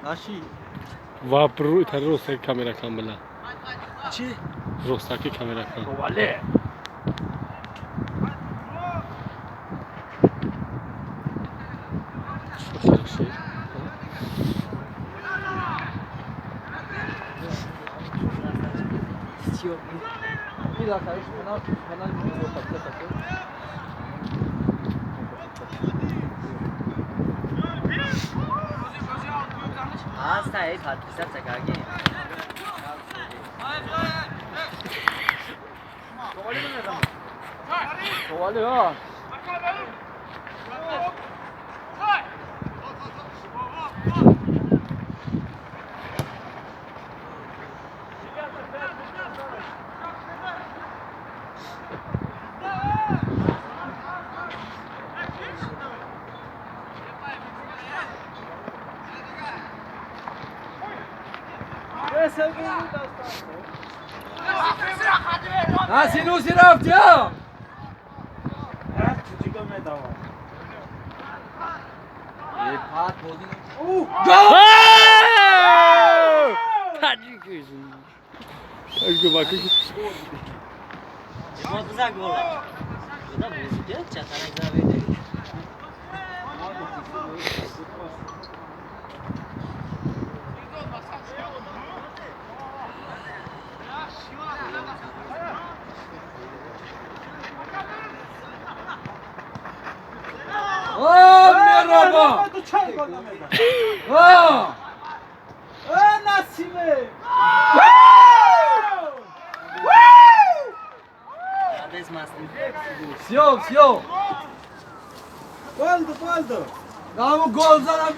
Наши. Ва тари ростаки камера кан била. Чи? Ростаки камера кан. Вале. Хорошо. Bir dakika, hiç bana bir Asta e подписаться какие. Ковале, Насинуси рафт я! Вот за гола. Куда будет? Чатарак заведе. О, мераба! О! Всё, всё. Голду, голду. Даму гол занам.